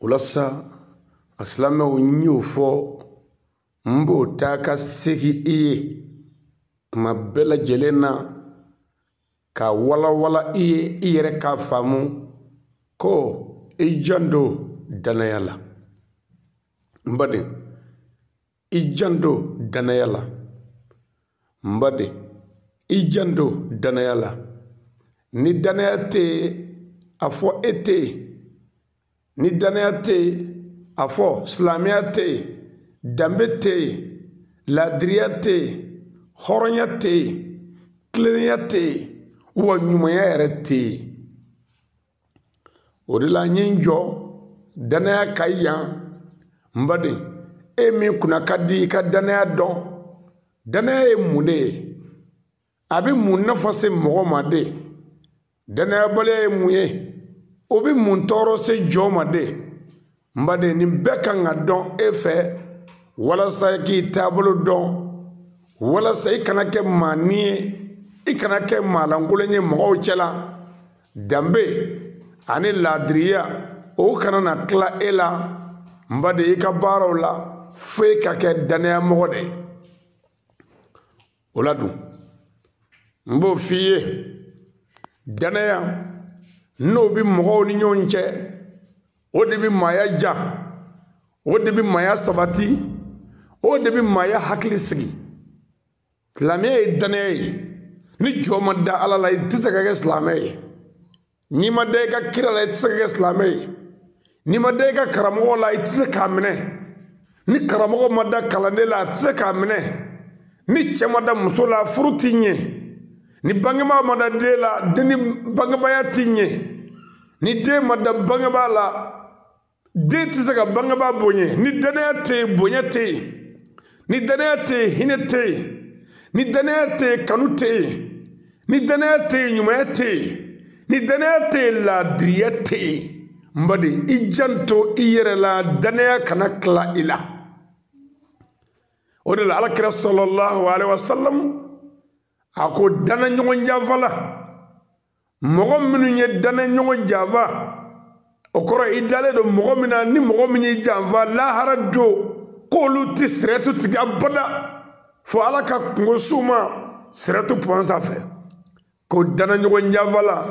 O la sa, a silamɛw, n y'o fɔ, n b'o taa ka segin i ye tuma bɛɛ lajɛlen na k'a walawala i ye, i yɛrɛ k'a faamu ko i janto danaya la. N baden, i janto danaya la. N baden, i janto danaya la. Ni danaya tɛ yen, a fɔ e tɛ yen. Ni danaya tɛ yen, a fɔ silamɛya tɛ yen, danbe tɛ yen, laadiriya tɛ yen, hɔrɔnya tɛ yen, tilennenya tɛ yen, wa ɲumanya yɛrɛ tɛ yen. O de la n ye n jɔ danaya ka yan. N baden, e min kunna ka di i ka danaya dɔn, danaya ye mun de ye? A bɛ mun nafa se mɔgɔ ma de? Danayabaliya ye mun ye? O bɛ mun tɔɔrɔ se jɔn ma de? N baden, nin bɛɛ kan ka dɔn e fɛ walasa i k'i taabolo dɔn, walasa i kana kɛ maani ye, i kana kɛ maalankolon ye mɔgɔw cɛla. Danbe ani laadiriya, o kana na tila e la. N baden, i ka baaraw la, fo e ka kɛ danayamɔgɔ de ye. O la dun, n b'o f'i ye, danaya n'o bɛ mɔgɔw ni ɲɔgɔn cɛ, o de bɛ maaya ja, o de bɛ maaya sabati, o de bɛ maaya hakili sigi. Silamɛya ye danaya ye. Ni jɔn ma da Ala la, i tɛ se ka kɛ silamɛ ye. N'i ma da i ka kira la, i tɛ se ka kɛ silamɛ ye. N'i ma da i ka karamɔgɔ la, i tɛ se k'a minɛ. Ni karamɔgɔ ma da kalanden la, a tɛ se k'a minɛ. Ni cɛ ma da muso la, furu t'i ɲɛ. Ni bangebaa ma da den la, den ni bangebaaya t'i ɲɛ. Ni den ma da bangebaa la, den tɛ se ka bangebaa bonya. Ni danaya tɛ yen, bonya tɛ yen. Ni danaya tɛ yen, hinɛ tɛ yen. Ni danaya tɛ yen, kanu tɛ yen. Ni danaya tɛ yen, ɲumanya tɛ yen. Ni danaya tɛ yen, laadiriya tɛ yen. N baden, i janto i yɛrɛ la, danaya kana tila i la. O de la Ala kira sallallahu alaihi wasallam a ko dana ɲɔgɔn janfa la, mɔgɔ minnu ye dana ɲɔgɔn janfa, o kɔrɔ i dalen don mɔgɔ min na, ni mɔgɔ min y'i janfa lahara don, k'olu tɛ siratu tigɛ abada fo Ala ka kungo s'u ma siratu pɔn sanfɛ. Ko dana ɲɔgɔn janfa la,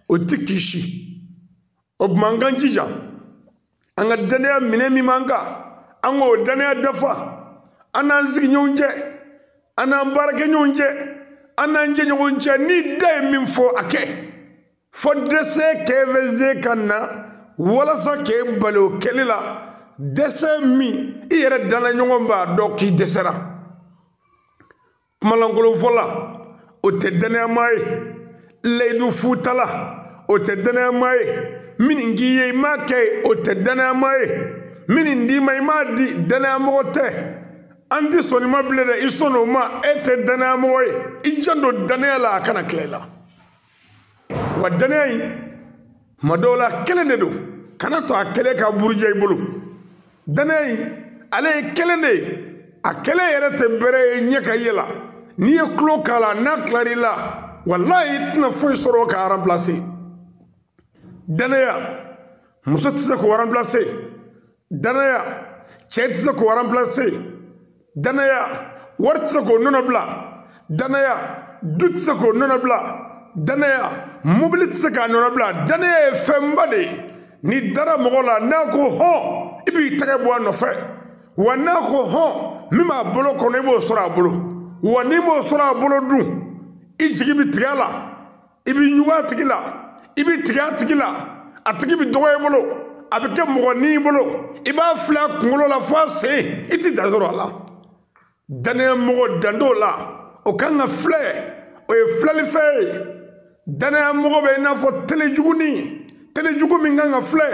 o tɛ kisi. O tuma an k'an jija, an ka danaya minɛ min b'an kan, an k'o danaya dafa. An n'an sigiɲɔgɔn cɛ, an n'an baarakɛɲɔgɔn cɛ, an n'an jɛɲɔgɔn cɛ. Ni da ye min fɔ, a kɛ. Fo dɛsɛ kɛfɛze ka na walasa k'e bali o kɛli la. Dɛsɛ min i yɛrɛ danna ɲɔgɔn b'a dɔn k'i dɛsɛra. Kumalankolon fɔla, o tɛ danayamaa ye. Layidu futala, o tɛ danayamaa ye. Minnu k'i ye i m'a kɛ, o tɛ danayamaa ye. Minnu d'i ma i m'a di, danayamɔgɔ tɛ. An tɛ sɔn nin ma bilen dɛ, i sɔn o ma, e tɛ danayamɔgɔ ye. I janto danaya la, a kana tila i la. Wa danaya in, tuma dɔw la kelen de don, kana to a kelen ka buruja i bolo. Danaya in, ale ye kelen de ye, a kelen yɛrɛ tɛ bɛrɛ ye ɲɛ ka ye la. N'i ye tulo k'a la, n'a tilar'i la, walahi i tɛna foyi sɔrɔ k'a remplacer. Danaya, muso tɛ se k'o remplacer. Danaya, cɛ tɛ se k'o remplacer. Danaya, wari tɛ se k'o nɔnɔ bila. Danaya, du tɛ se k'o nɔnɔ bila. Danaya, mobili tɛ se k'a nɔnɔ bila. Danaya ye fɛnba de ye. N'i dara mɔgɔ la, n'a ko hɔn, i b'i tɛgɛ bɔ a nɔfɛ. Wa n'a ko hɔn, min b'a bolo kɔnɔ, i b'o sɔrɔ a bolo. Wa n'i m'o sɔrɔ a bolo dun, i jigi bɛ tigɛ a la, i bɛ ɲugu a tigi la, i bɛ tigɛ a tigi la, a tigi bɛ dɔgɔya i bolo, a bɛ kɛ mɔgɔ ni bolo, i b'a filɛ a kunkolo la fo a sen, i tɛ dan sɔrɔ a la. Danaya mɔgɔ dan t'o la, o kan ka filɛ, o ye filɛlifɛn ye. Danaya mɔgɔ bɛ i n'a fɔ telejugunin, telejugu min kan ka filɛ,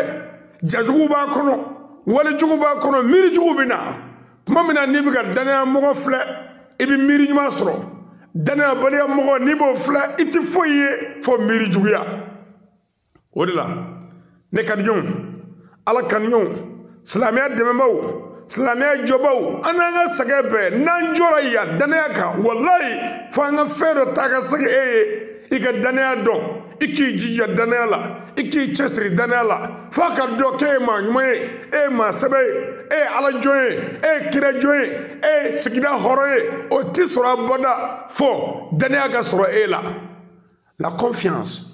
jajugu b'a kɔnɔ, walejugu b'a kɔnɔ, miirijugu bɛ na. Tuma min na n'i bɛ ka danaya mɔgɔ filɛ, i bɛ miiri ɲuman sɔrɔ. Danayabaliya mɔgɔ, n'i b'o filɛ, i tɛ foyi ye fo miiri juguya. O de la ne ka diɲɛw, Ala ka ɲɔgɔn, silamɛya dɛmɛbaaw, silamɛya jɔbaw, an n'an ka sɛgɛn bɛɛ, n'an jɔra yan danaya kan, walayi fo an ka fɛn dɔ ta ka segin e ye, i ka danaya dɔn, i k'i jija danaya la, I k'i cɛsiri danaya la f'a ka dɔn k'e ye maa ɲuman ye, e ye maa sɛbɛ ye, e ye ala jɔn ye, e ye kira jɔn ye, e ye sigida hɔrɔn ye. O ti sɔrɔ abada fo danaya ka sɔrɔ e la. La confiance,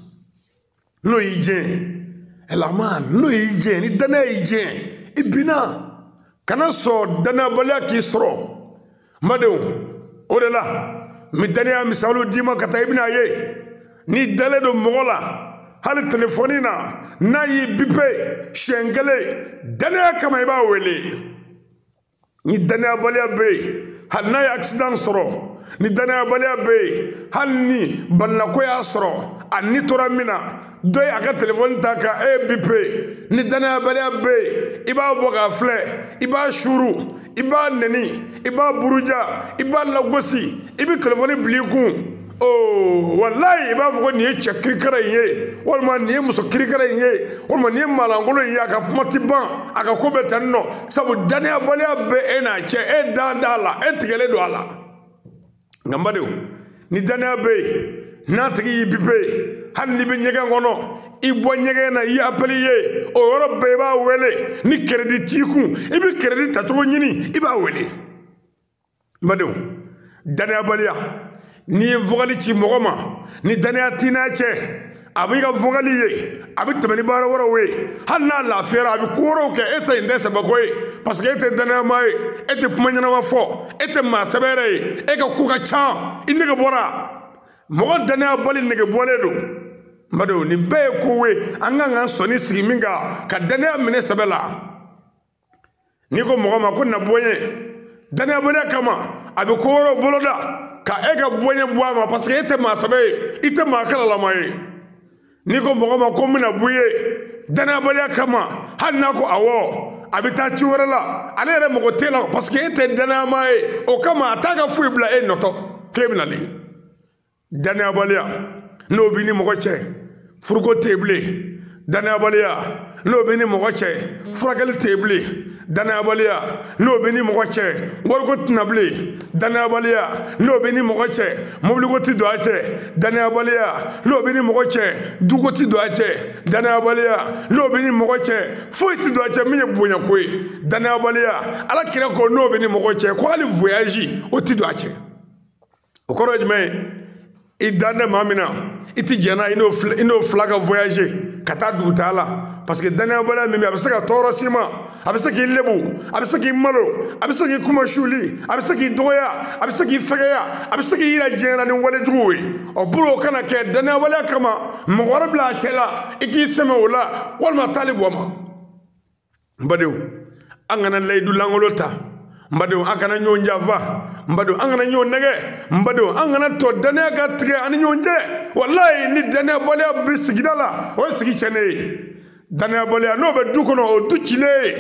n'o y'i jɛn, ɛlaman n'o y'i jɛn, ni danaya y'i jɛn, i binna. Kana sɔn danayabaliya k'i sɔrɔ. N badenw, o de la n bɛ danaya misaliw d'i ma ka taa, i bɛna ye n'i dalen don mɔgɔ la, hali telefɔni na, n'a y'i bipe siɲɛ kelen, danaya kama i b'a wele. Ni danayabaliya bɛ yen, hali n'a ye accident sɔrɔ, ni danayabaliya bɛ yen, hali ni balinako y'a sɔrɔ, a ni tora min na, dɔ ye a ka telefɔni ta ka e bipe, ni danayabaliya bɛ yen, i b'a bɔ k'a filɛ, i b'a suru, i b'a nɛni, i b'a buruja, i b'a lagosi, i bɛ telefɔni bila i kun. Oh, walayi, i b'a fɔ ko nin ye cɛ kirikara in ye, walima nin ye muso kirikara in ye, walima nin ye maalankolon in ye, a ka kuma ti ban, a ka ko bɛ tan nɔ, sabu danayabaliya bɛ e n'a cɛ, e dan t'a la, e tigɛlen don a la. Nka n badenw, ni danaya bɛ yen, n'a tigi y'i bipe, hali n'i bɛ ɲɛgɛn kɔnɔ, i bɔ ɲɛgɛn na, i ye appel ye, o yɔrɔ bɛɛ i b'a wele. Ni crédit t'i kun, i bɛ crédit tacogo ɲini, i b'a wele. N badenw, danayabaliya, n'i ye vocal ci mɔgɔ ma, ni danaya t'i n'a cɛ, a b'i ka vocal ye, a bɛ tɛmɛ ni baara wɛrɛw ye. Hali n'a lafiyara, a bɛ ko wɛrɛw kɛ, e ta in tɛ sɛbɛko ye, parce que e tɛ danayamaa ye, e tɛ kuma ɲɛnama fɔ, e tɛ maa sɛbɛ yɛrɛ ye, e ka ko ka ca, i nege bɔra. Mɔgɔ danayabali nege bɔlen don. N badenw, nin bɛɛ ye kow ye an kan k'an sɔnni sigi min kan, ka danaya minɛ sɛbɛ la. N'i ko mɔgɔ ma ko na bɔ n ye, danayabaliya kama a bɛ ko wɛrɛw boloda ka e ka bɔɲɛ bɔ a ma, parce que e tɛ maa sɛbɛ ye, i tɛ maa kalalama ye. N'i ko mɔgɔ ma ko n bɛna bɔ i ye, danayabaliya kama, hali n'a ko awɔ, a bɛ taa ci wɛrɛ la, ale yɛrɛ mago t'e la, parce que e tɛ danayamaa ye. O kama a t'a ka foyi bila e nɔtɔ k'e bɛna le. Danayabaliya n'o b'i ni mɔgɔ cɛ, furuko tɛ yen bilen. Danayabaliya n'o b'i ni mɔgɔ cɛ, furakɛli tɛ yen bilen. Danayabaliya n'o b'i ni mɔgɔ cɛ, wariko tɛna bilen. Danayabaliya n'o b'i ni mɔgɔ cɛ, mobiliko ti don a cɛ. Danayabaliya n'o b'i ni mɔgɔ cɛ, duko ti don a cɛ. Danayabaliya n'o b'i ni mɔgɔ cɛ, foyi ti don a cɛ min ye bonyako ye. Danayabaliya, ala kira ko n'o b'i ni mɔgɔ cɛ, ko hali voyage o ti don a cɛ. O kɔrɔ ye jumɛn ye? I dan tɛ maa min na, i ti jɛn n'a ye, i n'o fila ka voyager ka taa dugutaa la, parce que danayabaliya min bɛ, a bɛ se ka tɔɔrɔ s'i ma, a bɛ se k'i lebu, a bɛ se k'i malo, a bɛ se k'i kuma suli, a bɛ se k'i dɔgɔya, a bɛ se k'i fɛgɛya, a bɛ se k'i yira diɲɛ na ni walejuguw ye. Ɔ, pour o kana kɛ danayabaliya kama, mɔgɔ wɛrɛ bila a cɛ la, i k'i sɛmɛ o la, walima taali bɔ ma. N badenw, an kana layidu lankolon ta. N badenw, an kana ɲɔgɔn janfa. N badenw, an kana ɲɔgɔn nɛgɛ. N badenw, an kana tɔ danaya ka tigɛ ani ɲɔgɔn cɛ. Walayi, ni danayabaliya bɛ sigida la, o ye sigi tiɲɛnen ye. Danayabaliya n'o bɛ du kɔnɔ, o du cilen ye.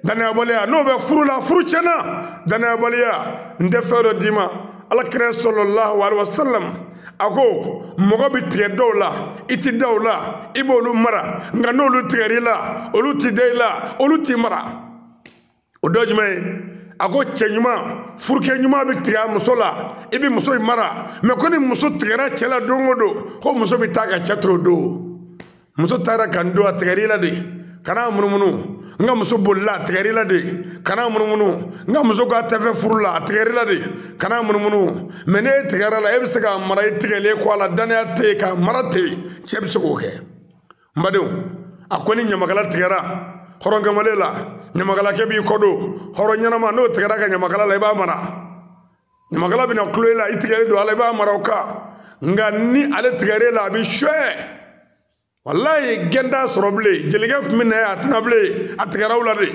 Danayabaliya n'o bɛ furu la, furu tiɲɛna. Danayabaliya, n tɛ fɛn dɔ d'i ma. Ala kira sallallahu alaihi wasallam a ko mɔgɔ bɛ tigɛ dɔw la, i ti da o la, i b'olu mara, nka n'olu tigɛr'i la, olu ti da i la, olu t'i mara. O dɔ jumɛn ye? A ko cɛ ɲuman, furukɛ ɲuman bɛ tigɛ a muso la, i bɛ muso in mara, mɛ ko ni muso tigɛra cɛ la don o don, ko muso bɛ taa ka cɛ to o don. Muso taara ka n don, a tigɛr'i la de, kana munumunu. N ka muso bolila, a tigɛr'i la de, kana munumunu. N ka muso k'a tɛ fɛ furu la, a tigɛr'i la de, kana munumunu. Mɛ n'e tigɛra la, e bɛ se k'a mara i tigɛlen kɔ a la, danaya tɛ yen, k'a mara tɛ yen, cɛ bɛ se k'o kɛ. N badenw, a ko ni ɲamakala tigɛra hɔrɔn kamalen la, ɲamakalakɛ b'i kɔ don. Hɔrɔn ɲɛnama n'o tigɛra ka ɲamakala la, i b'a mara. Ɲamakala bɛna kulo i la, i tigɛlen don a la, i b'a mara o kan. Nka ni ale tigɛr'e la, a bɛ suɲɛ. Walayi, gɛn t'a sɔrɔ bilen. Jelikɛ tun bɛ na ye, a tɛna bilen, a tigɛra aw la de.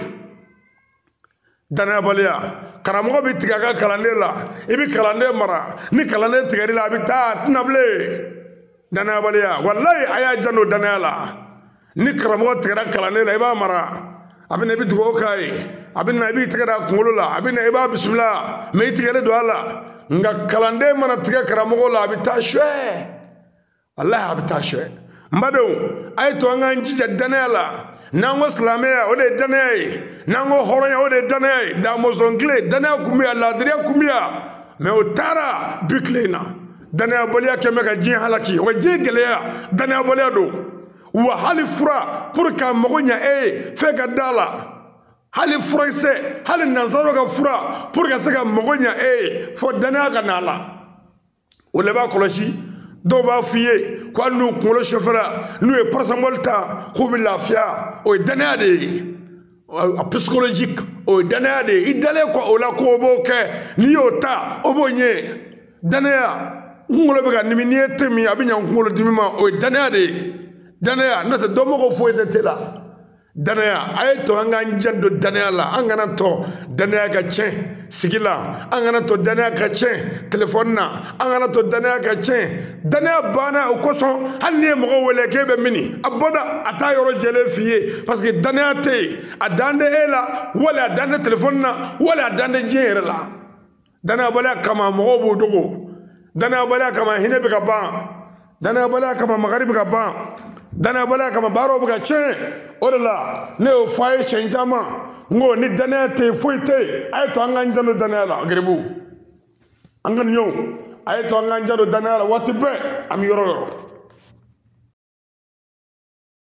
Danayabaliya, karamɔgɔ bɛ tigɛ a ka kalanden la, i bɛ kalanden mara, ni kalanden tigɛr'i la, a bɛ taa, a tɛna bilen. Danayabaliya, walayi, a y'a janto danaya la. Ni karamɔgɔ tigɛra kalanden la, i b'a mara, a bɛ na, i bɛ dugawu k'a ye, a bɛ na, i b'i tɛgɛ da a kunkolo la, a bɛ na, i b'a bisimila, mɛ i tigɛlen don a la. Nka kalanden mana tigɛ karamɔgɔ la, a bɛ taa suɲɛ. Walayi, a bɛ taa suɲɛ. N badenw, a ye to an k'an jija danaya la. N'an ko silamɛya, o de ye danaya ye. N'an ko hɔrɔnya, o de ye danaya ye. Damɔzɔn tile, danaya kun bɛ yan, laadiriya kun bɛ yan, mɛ o taara bi tile in na. Danayabaliya kɛ bɛ ka diɲɛ halaki, o ka diɲɛ gɛlɛya, danayabaliya don. Wa hali fura pour k'a mago ɲɛ e ye f'e ka da la. Hali furakisɛ, hali nanzaraw ka fura pour ka se ka mago ɲɛ e ye fo danaya ka na a la. O la i b'a kɔlɔsi, dɔw b'a f'i ye ko hali n'u kunkolo sofɛra n'u ye paracetamol ta k'u bɛ lafiya. O ye danaya de ye, a psychologique, o ye danaya de ye. I dalen kɔ o la k'o b'o kɛ, n'i y'o ta o b'o ɲɛ. Danaya, n kunkolo bɛ ka dimi, n'i ye te min a bɛ ɲɛ n kunkolo dimi ma, o ye danaya de ye. Danaya, n'o tɛ dɔnbagaw foyi tɛ te la. Danaya, a ye to an k'an janto danaya la. An kana to danaya ka tiɲɛ sigi la, an kana to danaya ka tiɲɛ telefɔni na, an kana to danaya ka tiɲɛ. Danaya banna o kosɔn, hali n'i ye mɔgɔ wele k'e bɛ mini, a bɔda a t'a yɔrɔ jɛlen f'i ye, parce que danaya tɛ yen. A dan tɛ e la, wali a dan tɛ telefɔni na, wali a dan tɛ diɲɛ yɛrɛ la. Danayabaliya kama mɔgɔw b'u dogo, danayabaliya kama hinɛ bɛ ka ban, danayabaliya kama makari bɛ ka ban, danayabaliya kama baaraw bɛ ka tiɲɛ. O de la ne y'o fɔ a ye siɲɛ caman, n ko ni danaya tɛ yen foyi tɛ yen. A ye to an k'an janto danaya la. Geribu, an ka ɲɔgɔn, a ye to an k'an janto danaya la waati bɛɛ. An bɛ yɔrɔ o yɔrɔ.